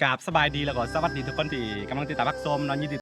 ກາບສະບາຍດີ ແລ້ວກໍສະຫວັດດີທຸກຄົນທີ່ກຳລັງຕິດຕາມຮັບຊົມເນາະ ຍິນດີ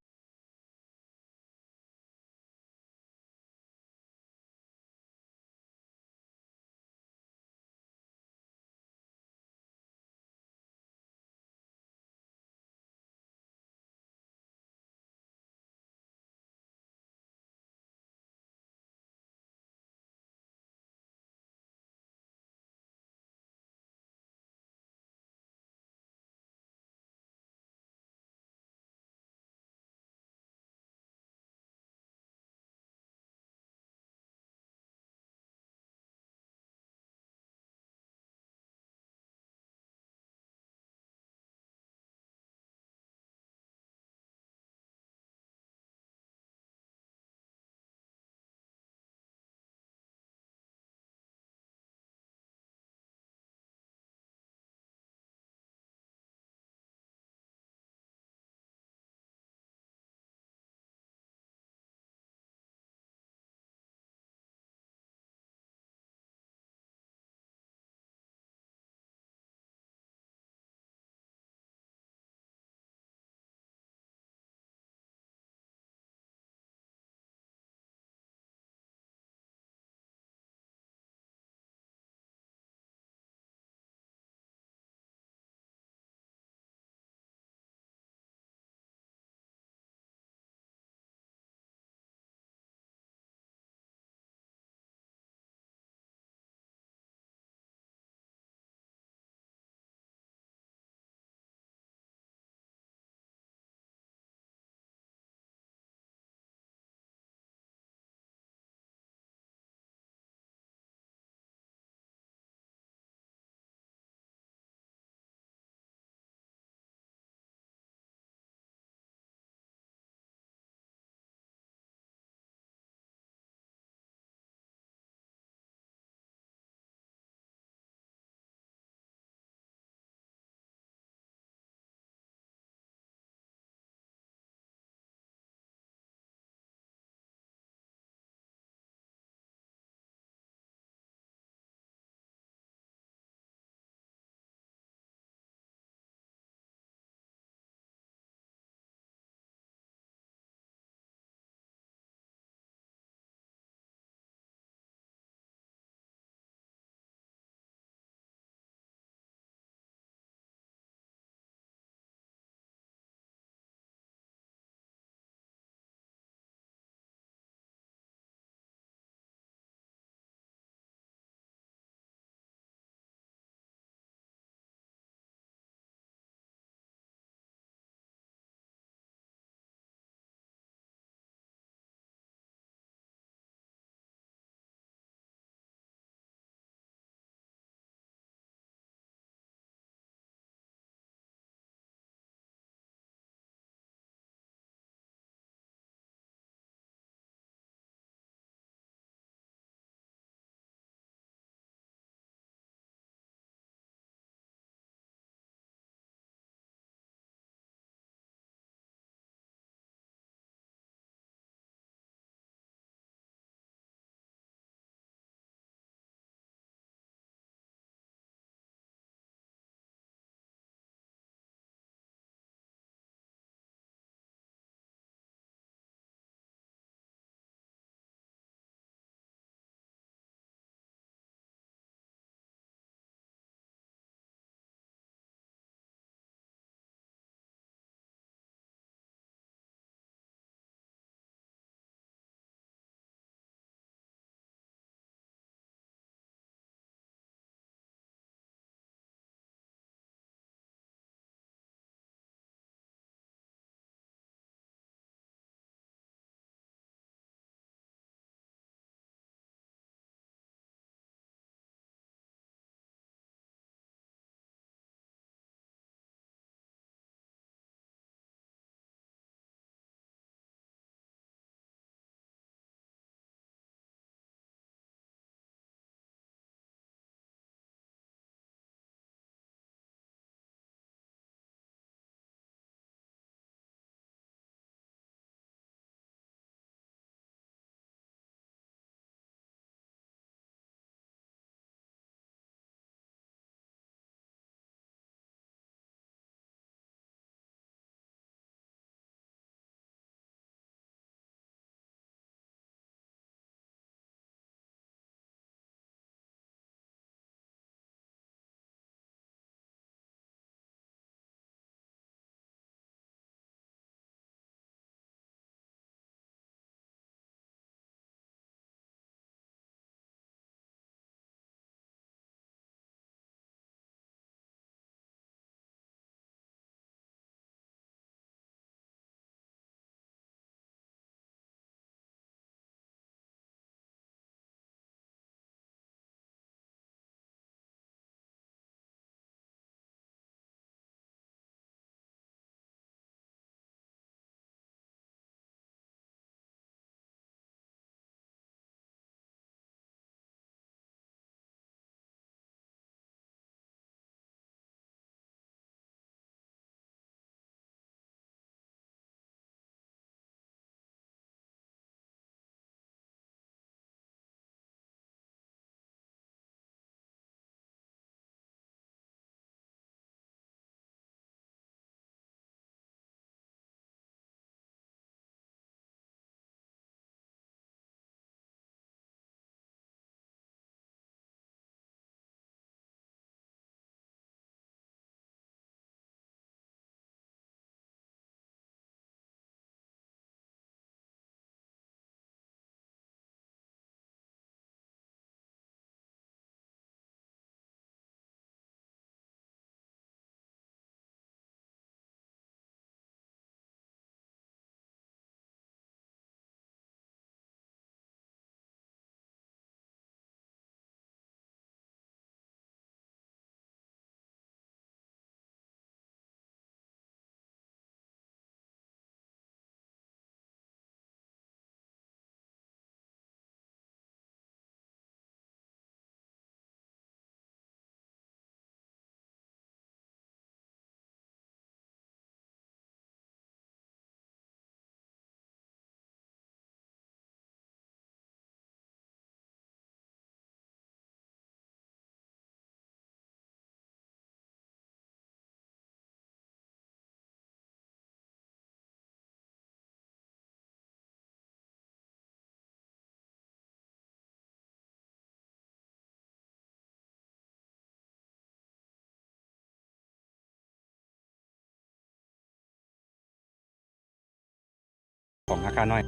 ຂອງອາຄານ້ອຍ.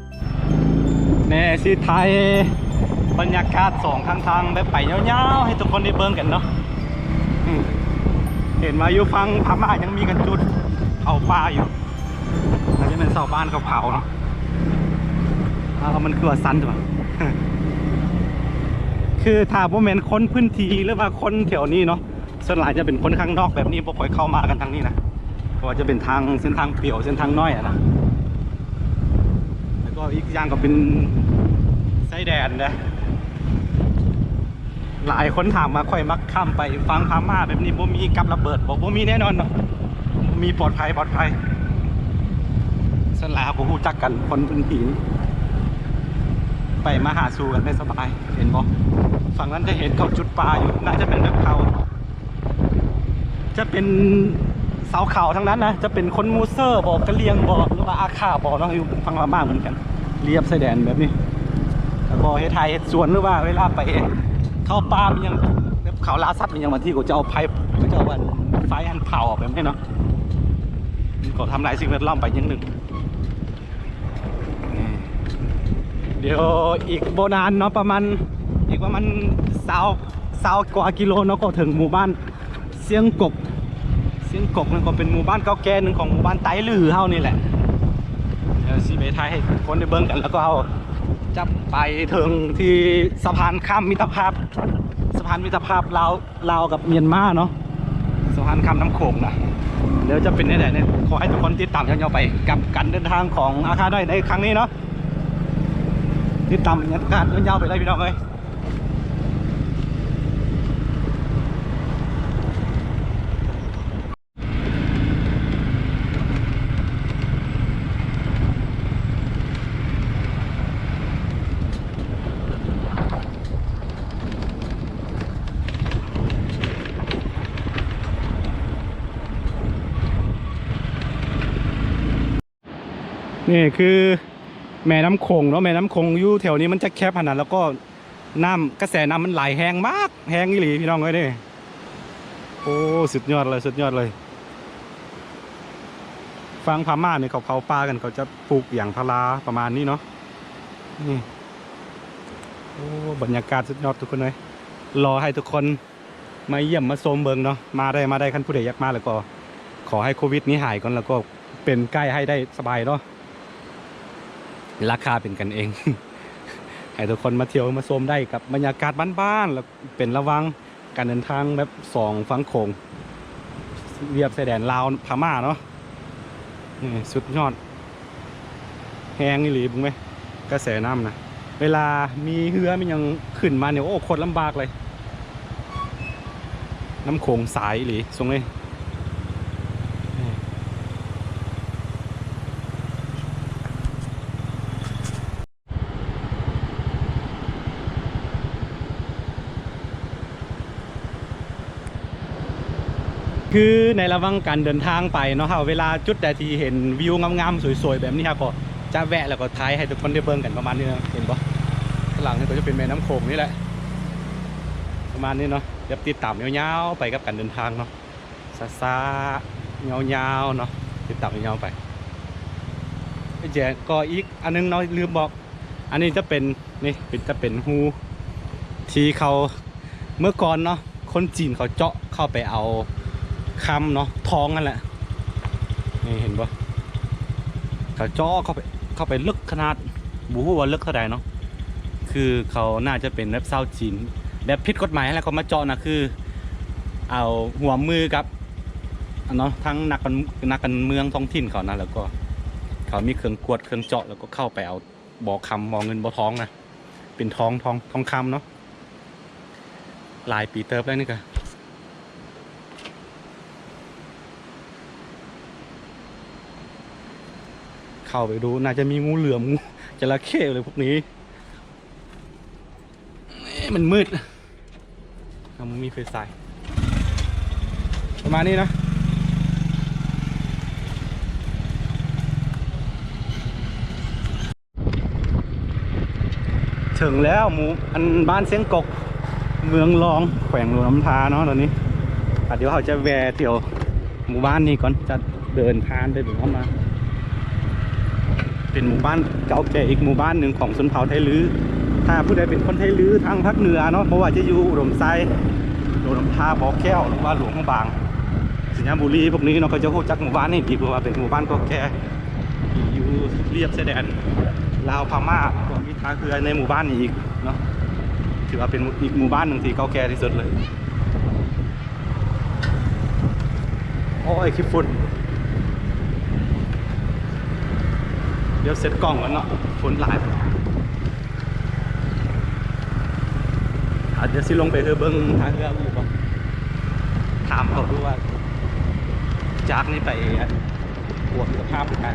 ແນ່ ຊິຖ່າຍບັນຍາກາດສອງຂ້າງທາງແບບໄປຍາວໆ ໃຫ້ທຸກຄົນໄດ້ເບິ່ງກັນເນາະ. ອືມ ເຫັນວ່າຢູ່ຝັ່ງພະມ້າຍັງມີການຈູດເຜົາປ່າຢູ່. ໜ້າຈະແມ່ນຊາວບ້ານເຂົາເຜົາເນາະ. ອ້າວ ມັນຄືວ່າສັ່ນແທ້ວະ? ຄືຖ້າບໍ່ແມ່ນຄົນພື້ນທີ່ ຫຼືວ່າຄົນແຖວນີ້ເນາະ, ສ່ວນຫຼາຍຈະເປັນຄົນຂ້າງນອກແບບນີ້ ບໍ່ຄ່ອຍເຂົ້າມາກັນທາງນີ້ນະ, ເພາະວ່າຈະເປັນທາງ ເສັ້ນທາງປ່ຽວ ເສັ້ນທາງນ້ອຍອະນະ. ແລ້ວກໍອີກຢ່າງກໍເປັນຊາຍແດນເດ້. ຫຼາຍຄົນຖາມວ່າຂ້ອຍມັກຂ້າມໄປຝັ່ງພະມ້າແບບນີ້ ບໍ່ມີກັບລະເບີດບໍ່? ບໍ່ມີແນ່ນອນເນາະ, ມີປອດໄພ ປອດໄພ. ສ່ວນຫຼາຍເຮົາກໍຮູ້ຈັກກັນ ຄົນພື້ນທີ່ ໄປມາຫາສູ່ກັນໄດ້ສະບາຍ. ເຫັນບໍ່ ຝັ່ງນັ້ນຈະເຫັນເຂົາຈຸດປ່າຢູ່ ໜ້າຈະເປັນແບບເຂົາ ຈະເປັນຊາວເຜົ່າທັງນັ້ນນະ, ຈະເປັນຄົນມູເຊີບໍ ກະຫຼ່ຽງບໍ ຫຼືວ່າອາຂ່າບໍເນາະ, ຢູ່ຝັ່ງພະມ້າເໝືອນກັນ ລຽບຊາຍແດນແບບນີ້. ແລ້ວກໍເຮັດໄຮ່ເຮັດສວນ ຫຼືວ່າເວລາໄປເຂົ້າປ່າມີຫຍັງ ແບບເຂົາລ່າສັດມີຫຍັງ ບາງທີກໍຈະເອົາໄຟ ເຂົາເຈົ້າເອົາໄຟຫັ້ນເຜົາແບບນີ້ເນາະ, ມັນກໍທຳລາຍສິ່ງແວດລ້ອມໄປຢ່າງໜຶ່ງ. ດຽວອີກບໍ່ນານເນາະ ປະມານ ອີກປະມານຊາວ ຊາວກວ່າກິໂລເນາະ ກໍເຖິງໝູ່ບ້ານຊຽງກົກ. ຊຽງກົກນັ້ນກໍເປັນໝູ່ບ້ານເກົ່າແກ່ໜຶ່ງຂອງໝູ່ບ້ານໃຕ້ຫຼືເຮົານີ້ແຫຼະ. ດຽວຊິໄປຖ່າຍໃຫ້ຄົນໄດ້ເບິ່ງກັນ ແລ້ວກໍເຮົາຈະໄປເຖິງທີ່ສະພານຂ້າມມິດຕະພາບ ສະພານມິດຕະພາບລາວ ລາວກັບມຽນມາເນາະ, ສະພານຂ້າມນ້ຳໂຂງນະ. ແລ້ວຈະເປັນແນວໃດນີ້ ຂໍໃຫ້ທຸກຄົນຕິດຕາມຍາວໆໄປກັບການເດີນທາງຂອງອາຄານ້ອຍໃນຄັ້ງນີ້ເນາະ. ຕິດຕາມບັນຍາກາດຍາວໆໄປເລີຍພີ່ນ້ອງເອີຍ. ນີ້ຄືແມ່ນ້ຳໂຂງເນາະ, ແມ່ນ້ຳໂຂງຢູ່ແຖວນີ້ມັນຈະແຄບຫັ້ນນະ, ແລ້ວກໍ ນ້ຳ ກະແສນ້ຳມັນໄຫຼແຮງມາກ ແຮງອີ່ຫຼີພີ່ນ້ອງເອີຍນີ້. ໂອ້ ສຸດຍອດເລີຍ ສຸດຍອດເລີຍ. ຝັ່ງພະມ້ານີ້ເຂົາເຜົາປ່າກັນ ເຂົາຈະປູກຢາງພາລາປະມານນີ້ເນາະ. ນີ້ ໂອ້ ບັນຍາກາດສຸດຍອດທຸກຄົນເອີຍ. ລໍໃຫ້ທຸກຄົນມາຢ້ຽມມາຊົມເບິ່ງເນາະ, ມາໄດ້ ມາໄດ້ ຄັນຜູ້ໃດຢາກມາແລ້ວກໍ ຂໍໃຫ້ໂຄວິດນີ້ຫາຍກ່ອນ ແລ້ວກໍເປັນໄກດ໌ໃຫ້ໄດ້ສະບາຍເນາະ. ລາຄາເປັນກັນເອງ ໃຫ້ທຸກຄົນມາທ່ຽວມາຊົມໄດ້ກັບບັນຍາກາດບ້ານໆ ແລ້ວເປັນລະຫວ່າງການເດີນທາງແບບສອງຝັ່ງໂຂງ ລຽບຊາຍແດນລາວພະມ້າເນາະ. ນີ້ສຸດຍອດ ແຮງອີ່ຫຼີ ເບິ່ງເວີຍ ກະແສນ້ຳນະ. ເວລາມີເຮືອມີຫຍັງຂຶ້ນມານີ້ ໂອ້ ໂຄດລຳບາກເລີຍ. ນ້ຳໂຂງສາຍອີ່ຫຼີ ຊ່ວງນີ້. ຄືໃນລະຫວ່າງການເດີນທາງໄປເນາະ ເຮົາ ເວລາຈຸດໃດທີ່ເຫັນວິວງາມໆ ສວຍໆ ແບບນີ້ ເຮົາກໍຈະແວະ ແລ້ວກໍຖ່າຍໃຫ້ທຸກຄົນໄດ້ເບິ່ງກັນປະມານນີ້ເນາະ. ເຫັນບໍ່ ຂ້າງຫຼັງນີ້ກໍຈະເປັນແມ່ນ້ຳໂຂງນີ້ແຫຼະ ປະມານນີ້ເນາະ. ດຽວຕິດຕາມຍາວໆໄປກັບການເດີນທາງເນາະ. ຊ້າໆ ຍາວໆເນາະ ຕິດຕາມຍາວໄປ. ແລະກໍອີກອັນໜຶ່ງເນາະ ລືມບອກ, ອັນນີ້ຈະເປັນ ນີ້ເປັນ ຈະເປັນຮູທີ່ເຂົາ ເມື່ອກ່ອນເນາະ ຄົນຈີນເຂົາເຈາະເຂົ້າໄປເອົາຄຳເນາະ ທອງນັ້ນແຫຼະ. ນີ້ເຫັນບໍ່ ເຂົາເຈາະເຂົ້າໄປ ເຂົ້າໄປເລິກຂະໜາດ ບໍ່ຮູ້ວ່າເລິກເທົ່າໃດເນາະ. ຄືເຂົາໜ້າຈະເປັນແບບຊາວຈີນ ແບບຜິດກົດໝາຍຫັ້ນແຫຼະ ເຂົາມາເຈາະນະ ຄືເອົາຮ່ວມມືກັບ ອັນເນາະ ທັງນັກການ ນັກການເມືອງທ້ອງຖິ່ນເຂົານະ, ແລ້ວກໍເຂົາມີເຄື່ອງກວດເຄື່ອງເຈາະ ແລ້ວກໍເຂົ້າໄປເອົາບໍ່ຄຳບໍ່ເງິນບໍ່ທອງນະ ເປັນທອງ ທອງ ທອງຄຳເນາະ. ຫຼາຍປີເຕີບແລ້ວນີ້ກະ ເຂົ້າໄປດູ ໜ້າຈະມີງູເຫຼືອມ ງູຈະລະເຂ້ ອະໄລພວກນີ້. ນີ້ມັນມືດ ເຮົາບໍ່ມີໄຟສາຍ ປະມານນີ້ນະ. ເຖິງແລ້ວໝູ່ ອັນ ບ້ານຊຽງກົກ ເມືອງລອງ ແຂວງຫຼວງນ້ຳທາເນາະ. ຕອນນີ້ ອາ ດຽວເຮົາຈະແວ່ທ່ຽວໝູ່ບ້ານນີ້ກ່ອນ ຈະເດີນຜ່ານໄປເບິ່ງເຮົາມາ. ເປັນໝູ່ບ້ານເກົ່າແກ່ອີກໝູ່ບ້ານໜຶ່ງຂອງຊົນເຜົ່າໄທລື. ຖ້າຜູ້ໃດເປັນຄົນໄທລືທາງພາກເໜືອເນາະ ບໍ່ວ່າຈະຢູ່ອຸດົມໄຊ, ຫຼວງນ້ຳທາ, ບໍ່ແກ້ວ ຫຼືວ່າຫຼວງພະບາງ, ໄຊຍະບູລີ ພວກນີ້ເນາະ ເຂົາຈະຮູ້ຈັກໝູ່ບ້ານນີ້ດີ ເພາະວ່າເປັນໝູ່ບ້ານເກົ່າແກ່ທີ່ຢູ່ລຽບຊາຍແດນລາວພະມ້າ. ກໍມີທ່າເຮືອໃນໝູ່ບ້ານນີ້ອີກເນາະ, ຖືວ່າເປັນອີກໝູ່ບ້ານໜຶ່ງທີ່ເກົ່າແກ່ທີ່ສຸດເລີຍ. ໂອ້ຍ ຂີ້ຝຸ່ນ. ດຽວເຊັດກ້ອງກ່ອນເນາະ, ຝົນຫຼາຍ. ອາດຈະຊິລົງໄປເຮືອເບິ່ງທ່າເຮືອຢູ່ບໍ່, ຖາມເຂົາດູວ່າຈາກນີ້ໄປ ອັນ ກວດສະພາບການ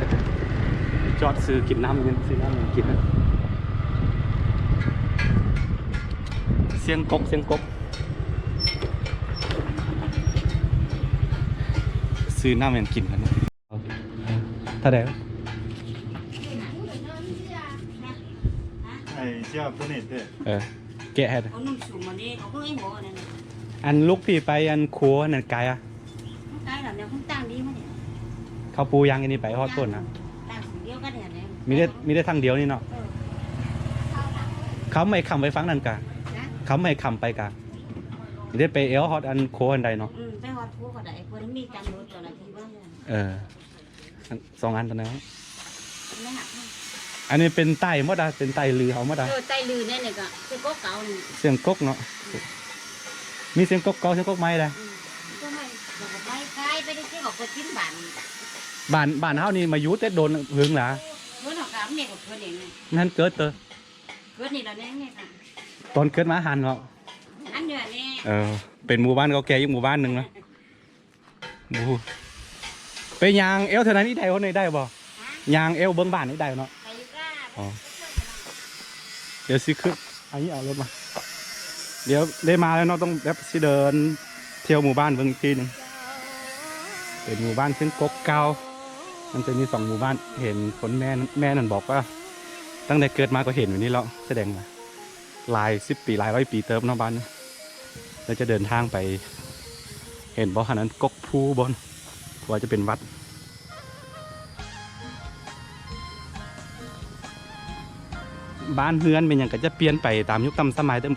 ຈອດຊື້ກິນນ້ຳ ຊື້ນ້ຳກິນ. ສຽງກົກ ສຽງກົກ. ຊື້ນ້ຳຫຍັງກິນກັນ. ເທົ່າໃດ? ໄອ້ເຈົ້າໂຕນີ້ເດ້. ເອີ ແກະໃຫ້. ເອົາໜຸ່ມສຸມມານີ້ ເອົາເບິ່ງໄອ້ໝໍນັ້ນ. ອັນລູກພີ່ໄປອັນຄົວນັ້ນໄກອະ? ໄກແລ້ວແນວຄົນຕ່າງດີມານີ້. ເຂົາປູຢາງອັນນີ້ໄປຮອດໂພນນະ. ຕ່າງດຽວກັນນີ້ແຫຼະ. ມີແຕ່ ມີແຕ່ທາງດຽວນີ້ເນາະ. ເອີ ເຂົາໄມ່ຂ້າມໄປຝັ່ງນັ້ນກະ. ເຂົາໄມ່ຂ້າມໄປກະ. ໄດ້ໄປແອວຮອດອັນໂຄອັນໃດເນາະ. ອືມ ໄປຮອດໂຄກໍໄດ້ ເພິ່ນມີຈັນລົດເຈົ້າໜ້າທີ່ເບິ່ງ. ເອີ ສອງອັນຕົວນັ້ນ. ອັນນີ້ເປັນໄຕ້ໝົດອະ ເປັນໄຕ້ລືເຮົາໝົດອະ. ເອີ ໄຕ້ລືແນ່ນີ້ກໍສຽງກົກເກົ່ານີ້ ສຽງກົກເນາະ. ອືມ ມີສຽງກົກເກົ່າ ສຽງກົກໃໝ່ແຫຼະ. ອືມ ກົກໃໝ່ ກໍໄປຂາຍໄປໄດ້ຊິອອກໄປກິນບ້ານ. ບ້ານ ບ້ານເຮົານີ້ມາຢູ່ແຕ່ດົນຫຶງລະ. ເພິ່ນເຮົາກໍແມ່ກໍເພິ່ນເອງ ມັນເກີດເຕີ ເກີດນີ້ລະແນ່ ແນ່ ຕອນເກີດມາຫັ້ນເນາະ. ອັນຢູ່ນີ້ ເອີ ເປັນໝູ່ບ້ານເກົ່າແກ່ອີກໝູ່ບ້ານໜຶ່ງເນາະ. ບໍ່ຮູ້ ໄປຍ່າງແອວເທົ່ານັ້ນນີ້ໄດ້ບໍ່? ຮະ? ຍ່າງແອວເບິ່ງບ້ານນີ້ໄດ້ເນາະ. ໄປຢູ່ກະ ອໍ ດຽວຊິຂຶ້ນ ອັນນີ້ເອົາລົດມາ. ດຽວໄດ້ມາແລ້ວເນາະ ຕ້ອງແບບຊິເດີນທ່ຽວໝູ່ບ້ານເບິ່ງອີກທີໜຶ່ງ. ເປັນໝູ່ບ້ານເຊິ່ງກົກເກົ່າ ມັນຈະມີສອງໝູ່ບ້ານ. ເຫັນຄົນແມ່ ແມ່ນັ້ນບອກວ່າ ຕັ້ງແຕ່ເກີດມາກໍເຫັນຢູ່ນີ້ແລ້ວ ສະແດງວ່າ ຫຼາຍສິບປີ ຫຼາຍຮ້ອຍປີເຕີບເນາະບ້ານນີ້. ແລ້ວຈະເດີນທາງໄປ ເຫັນບໍ່ຫັ້ນ ອັນກົກພູບໍ່ ວ່າຈະເປັນວັດ. ບ້ານເຮືອນແມ່ນຫຍັງກໍຈະປ່ຽນໄປຕາມຍຸກຕາມສະໄໝ ແຕ່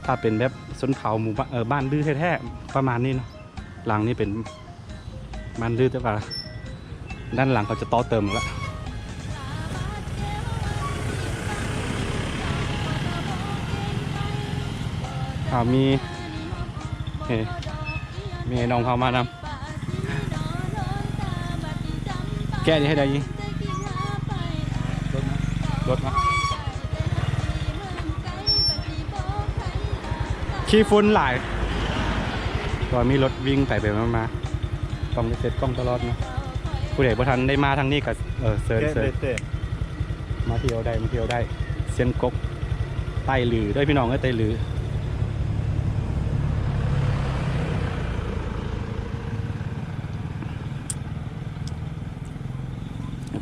ຖ້າເປັນແບບຊົນເຜົ່າໝູ່ບ້ານ ເອີ ບ້ານລືແທ້ໆ ປະມານນີ້ເນາະ. ຫຼັງນີ້ເປັນບ້ານລື ແຕ່ວ່າດ້ານຫຼັງເຂົາຈະຕໍ່ເຕີມລະ. ອ້າວ ມີ ເອີ ມີນ້ອງເຮົາມານຳ. ແກະນີ້ໃຫ້ໄດ້ອີກ ລົດມາ ລົດມາ. ຂີ້ຝຸ່ນຫຼາຍ ກໍມີລົດວິ່ງໄປໄປມາໆ ຕ້ອງໄດ້ເຊັດກ້ອງຕະຫຼອດເນາະ. ຜູ້ໃດບໍ່ທັນໄດ້ມາທາງນີ້ກໍ ເອີ ເຊີນ ເຊີນ ມາທ່ຽວໄດ້ ມາທ່ຽວໄດ້. ຊຽງກົກ ໄຕ້ລືເດີ້ພີ່ນ້ອງເອີຍ ໄຕ້ລື.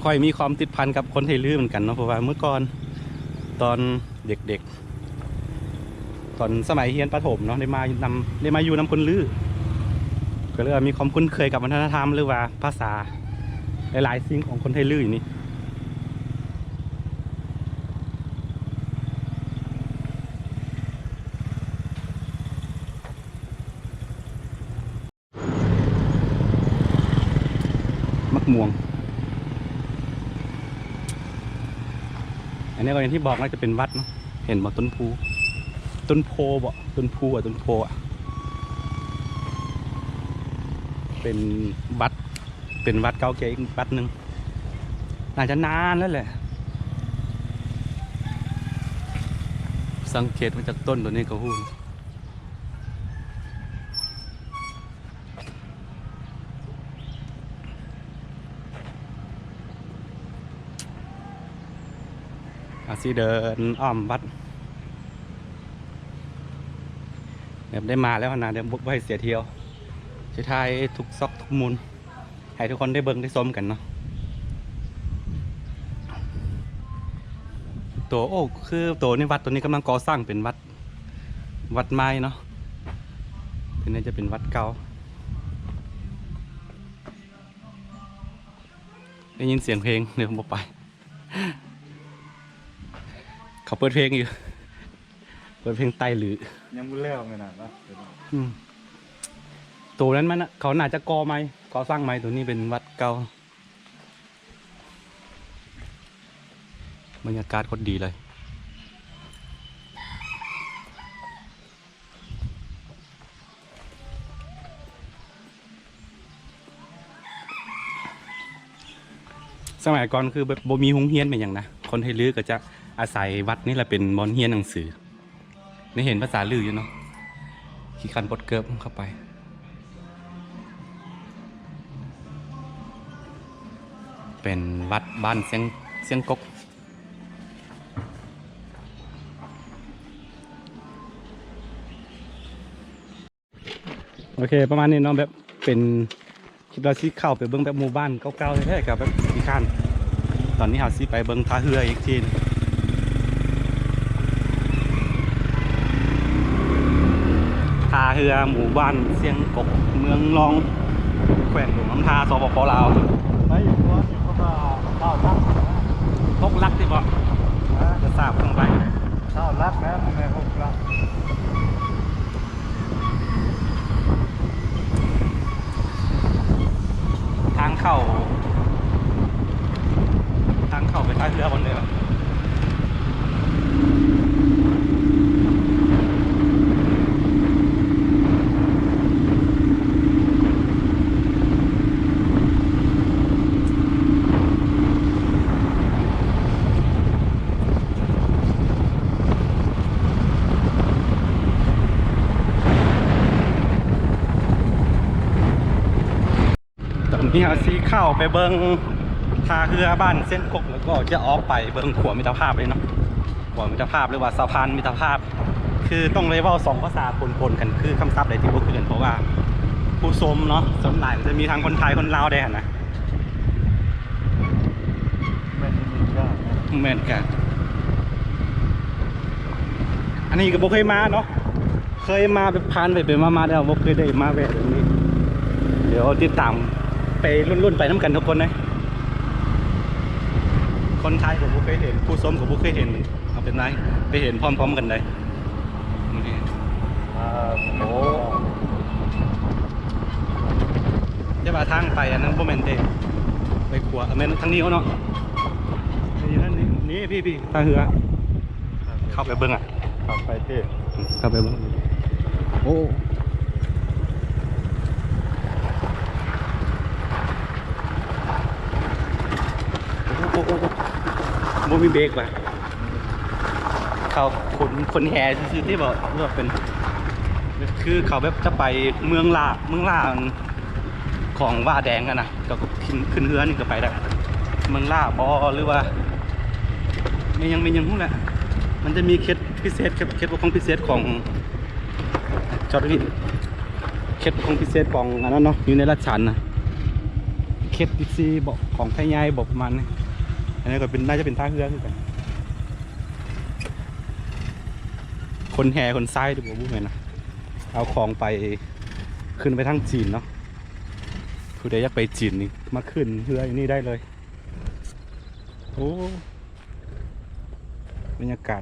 ຂ້ອຍມີຄວາມຕິດພັນກັບຄົນໄທລືເໝືອນກັນເນາະ ເພາະວ່າເມື່ອກ່ອນຕອນເດັກໆ ຕອນສະໄໝຮຽນປະຖົມເນາະ ໄດ້ມານຳ ໄດ້ມາຢູ່ນຳຄົນລື ກໍເລີຍວ່າມີຄວາມຄຸ້ນເຄີຍກັບວັດທະນະທຳ ຫຼືວ່າພາສາຫຼາຍໆສິ່ງຂອງຄົນໄທລືນີ້. ໝາກມ່ວງ. ອັນນີ້ກໍຢ່າງທີ່ບອກນະ ຈະເປັນວັດເນາະ. ເຫັນບໍ່ ຕົ້ນພູ ຕົ້ນໂພບໍ່ ຕົ້ນພູອະ ຕົ້ນໂພອະ. ເປັນວັດ ເປັນວັດເກົ່າແກ່ອີກວັດໜຶ່ງ ໜ້າຈະນານແລ້ວແຫຼະ. ສັງເກດມາຈາກຕົ້ນໂຕນີ້ກໍຮູ້. ອາ ຊິເດີນອ້ອມວັດ ແບບໄດ້ມາແລ້ວຫັ້ນນະ ດຽວບໍ່ໃຫ້ເສຍທ່ຽວ ຊິຖ່າຍທຸກຊອກທຸກມຸມ ໃຫ້ທຸກຄົນໄດ້ເບິ່ງໄດ້ຊົມກັນເນາະ. ໂຕ ໂອ້ ຄືໂຕນີ້ ວັດໂຕນີ້ກຳລັງກໍ່ສ້າງເປັນວັດ ວັດໃໝ່ເນາະ. ໂຕນີ້ຈະເປັນວັດເກົ່າ. ໄດ້ຍິນສຽງເພງ ດຽວບໍ່ໄປ. ເຂົາເປີດເພງຢູ່ ເປີດເພງໄຕ້ຫຼື ຍັງບໍ່ແລ້ວແມ່ນນະ. ອືມ ໂຕນັ້ນມັນນະ ເຂົາໜ້າຈະກໍ່ໃໝ່ ກໍ່ສ້າງໃໝ່. ໂຕນີ້ເປັນວັດເກົ່າ. ບັນຍາກາດໂຄດດີເລີຍ. ສະໄໝກ່ອນຄືແບບບໍ່ມີໂຮງຮຽນແມ່ນຫຍັງນະ ຄົນໄທລືກໍຈະອາໄສວັດນີ້ລະເປັນບ່ອນຮຽນໜັງສື. ໄດ້ເຫັນພາສາລືຢູ່ເນາະ ຂີ້ຄັນປົດເກີບເຂົ້າໄປ. ເປັນວັດບ້ານຊຽງ ຊຽງກົກ. ໂອເຄ ປະມານນີ້ເນາະ ແບບເປັນ ຄິດວ່າຊິເຂົ້າໄປເບິ່ງແບບໝູ່ບ້ານເກົ່າໆແທ້ໆ ກໍແບບຂີ້ຄ້ານ. ຕອນນີ້ເຮົາຊິໄປເບິ່ງທ່າເຮືອອີກທີໜຶ່ງ ທ່າເຮືອໝູ່ບ້ານຊຽງກົກ ເມືອງລອງ ແຂວງຫຼວງນ້ຳທາ ສປປ ລາວ. ໄປຢູ່ ຢູ່ ຢູ່ ຫົກຫຼັກຕິບໍ? ຮະ? ຈະຊາບເບິ່ງໄປ ຊາວຫຼັກແລ້ວ ແມ່ນຫົກຫຼັກ. ທາງເຂົ້າ ທາງເຂົ້າໄປທ່າເຮືອບ່ອນໃດວະ? ຕອນນີ້ເຮົາຊິເຂົ້າໄປເບິ່ງທ່າເຮືອບ້ານຊຽງກົກ ແລ້ວກໍຈະອອກໄປເບິ່ງຂົວມິດຕະພາບເລີຍເນາະ. ຂົວມິດຕະພາບ ຫຼືວ່າສະພານມິດຕະພາບ ຄືຕ້ອງໄດ້ເວົ້າສອງພາສາປົນໆກັນ ຄືຄຳສັບໃດທີ່ບໍ່ຄືກັນ ເພາະວ່າຜູ້ຊົມເນາະ ສ່ວນຫຼາຍຈະມີທັງຄົນໄທ ຄົນລາວແດ່ຫັ້ນນະ. ແມ່ນ ແມ່ນກະ ອັນນີ້ກໍບໍ່ເຄີຍມາເນາະ ເຄີຍມາແບບຜ່ານໄປໆມາໆ ແຕ່ວ່າບໍ່ເຄີຍໄດ້ມາແວະແບບນີ້. ດຽວຕິດຕາມໄປລຸ້ນໆໄປນຳກັນທຸກຄົນເດີ. ຄົນໄທກໍບໍ່ເຄີຍເຫັນ ຜູ້ຊົມກໍບໍ່ເຄີຍເຫັນ. ເອົາເປັນໄດ້ ໄປເຫັນພ້ອມໆກັນໄດ້. ໂອ້ ແຕ່ວ່າທາງໄປອັນນັ້ນບໍ່ແມ່ນເດ້ ໄປຂວາ ແມ່ນທາງນີ້ເນາະ. ນີ້ ນີ້ ນີ້ ພີ່ໆ ທ່າເຮືອ ເຂົ້າໄປເບິ່ງອະ ເຂົ້າໄປເດ້ ເຂົ້າໄປເບິ່ງ. ໂອ້ ໂອ້ ບໍ່ມີເບຣກວ່ະ. ເຂົາຂົນ ຂົນແຮ່ຊື່ໆຕິບໍ ຫຼືວ່າເປັນ ຄືເຂົາແບບຈະໄປເມືອງລ້າ ເມືອງລ້າຂອງຫວ້າແດງຫັ້ນນະ ກໍຂຶ້ນ ຂຶ້ນເຮືອນີ້ກໍໄປໄດ້ ເມືອງລ້າບໍ ຫຼືວ່າແມ່ນຫຍັງ ແມ່ນຫຍັງຮູ້ແຫຼະ. ມັນຈະມີເຂດພິເສດ ເຂດ ເຂດປົກຄອງພິເສດຂອງ ຈອດວິນ ເຂດປົກຄອງພິເສດຂອງອັນນັ້ນເນາະ ຢູ່ໃນລັດສານນະ ເຂດສິບສີ່ບໍ ຂອງໄທໃຫຍ່ບໍ ປະມານນີ້. ອັນນີ້ກໍເປັນ ໜ້າຈະເປັນທ່າເຮືອຄືກັນ ຂົນແຮ່ຂົນຊາຍຕິບໍ ບໍ່ແມ່ນນະ ເອົາຂອງໄປ ຂຶ້ນໄປທາງຈີນເນາະ. ຜູ້ໃດຢາກໄປຈີນນີ້ ມາຂຶ້ນເຮືອຢູ່ນີ້ໄດ້ເລີຍ. ໂອ້ ບັນຍາກາດ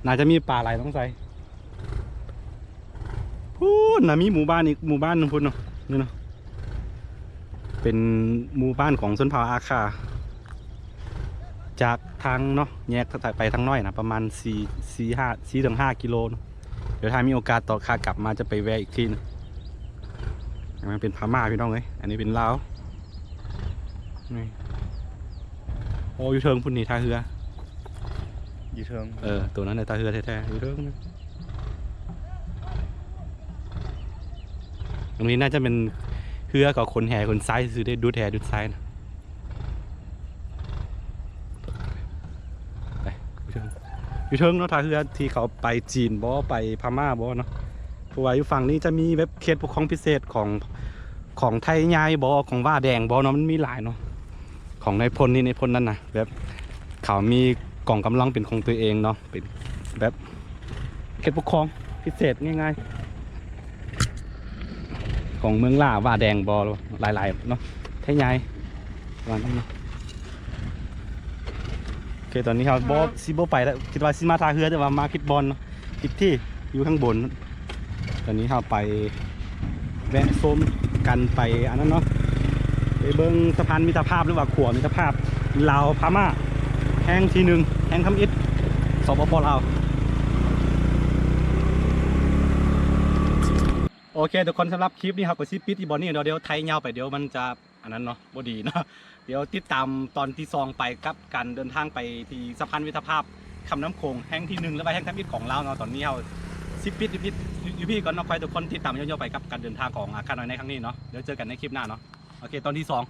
ໜ້າຈະມີປາຫຼາຍ ຕ້ອງໃສ່ ພຸ້ນນະ ມີໝູ່ບ້ານອີກໝູ່ບ້ານໜຶ່ງພຸ້ນເນາະ ນີ້ເນາະ ເປັນໝູ່ບ້ານຂອງຊົນເຜົ່າອາຄາ. ຈາກທາງເນາະ ແຍກໄປທາງນ້ອຍນະ ປະມານສີ່ ສີ່ ຫ້າ ສີ່ເຖິງຫ້າກິໂລເນາະ. ດຽວຖ້າມີໂອກາດຕໍ່ຂາກັບມາຈະໄປແວ່ອີກທີໜຶ່ງ. ອັນນັ້ນເປັນພະມ້າພີ່ນ້ອງເອີຍ ອັນນີ້ເປັນລາວ. ນີ້ ໂອ້ ຢູ່ເທິງພຸ້ນນີ້ທ່າເຮືອ ຢູ່ເທິງ ເອີ ໂຕນັ້ນແຫຼະທ່າເຮືອແທ້ໆ ຢູ່ເທິງ. ອັນນີ້ໜ້າຈະເປັນເຮືອເຂົາຂົນແຮ່ຂົນຊາຍຊື່ໆ ໄດ້ດູດແຮ່ດູດຊາຍນະ. ໄປ ຢູ່ເທິງ ຢູ່ເທິງເນາະ ທ່າເຮືອທີ່ເຂົາໄປຈີນບໍ ໄປພະມ້າບໍເນາະ. ເພາະວ່າຢູ່ຝັ່ງນີ້ຈະມີແບບເຂດປົກຄອງພິເສດຂອງ ຂອງໄທໃຫຍ່ບໍ ຂອງຫວ້າແດງບໍເນາະ ມັນມີຫຼາຍເນາະ ຂອງນາຍພົນນີ້ນາຍພົນນັ້ນນະ ແບບເຂົາມີກອງກຳລັງເປັນຂອງຕົວເອງເນາະ ເປັນແບບ ເຂດປົກຄອງພິເສດງ່າຍໆ ຂອງເມືອງລ້າຫວ້າແດງບໍ ຫຼາຍໆເນາະ ໄທໃຫຍ່ ປະມານນັ້ນເນາະ. ໂອເຄ ຕອນນີ້ເຮົາບໍ່ ຊິບໍ່ໄປແລ້ວ ຄິດວ່າຊິມາທ່າເຮືອ ແຕ່ວ່າມາຜິດບ່ອນເນາະ ຜິດທີ່ ຢູ່ຂ້າງບົນ. ຕອນນີ້ເຮົາໄປແວະຊົມກັນ ໄປອັນນັ້ນເນາະ ໄປເບິ່ງສະພານມິດຕະພາບ ຫຼືວ່າຂົວມິດຕະພາບລາວພະມ້າ ແຫ່ງທີໜຶ່ງ ແຫ່ງທຳອິດ ສປປ ລາວ. ໂອເຄທຸກຄົນ ສຳລັບຄລິບນີ້ເຮົາກໍຊິປິດຢູ່ບ່ອນນີ້ເນາະ ດຽວໄທຍາວໄປ ດຽວມັນຈະ ອັນນັ້ນເນາະ ບໍ່ດີເນາະ. ດຽວຕິດຕາມຕອນທີສອງໄປ ກັບການເດີນທາງໄປທີ່ສະພານມິດຕະພາບຂ້າມນ້ຳໂຂງແຫ່ງທີໜຶ່ງ ຫຼືວ່າແຫ່ງທຳອິດຂອງລາວເນາະ. ຕອນນີ້ເຮົາຊິປິດຢູ່ພີ້ ຢູ່ພີ້ກ່ອນເນາະ ຂໍໃຫ້ທຸກຄົນຕິດຕາມຍາວໆໄປກັບການເດີນທາງຂອງອາຄານ້ອຍໃນຄັ້ງນີ້ເນາະ. ດຽວເຈີກັນໃນຄລິບໜ້າເນາະ. ໂອເຄ ຕອນທີສອງ.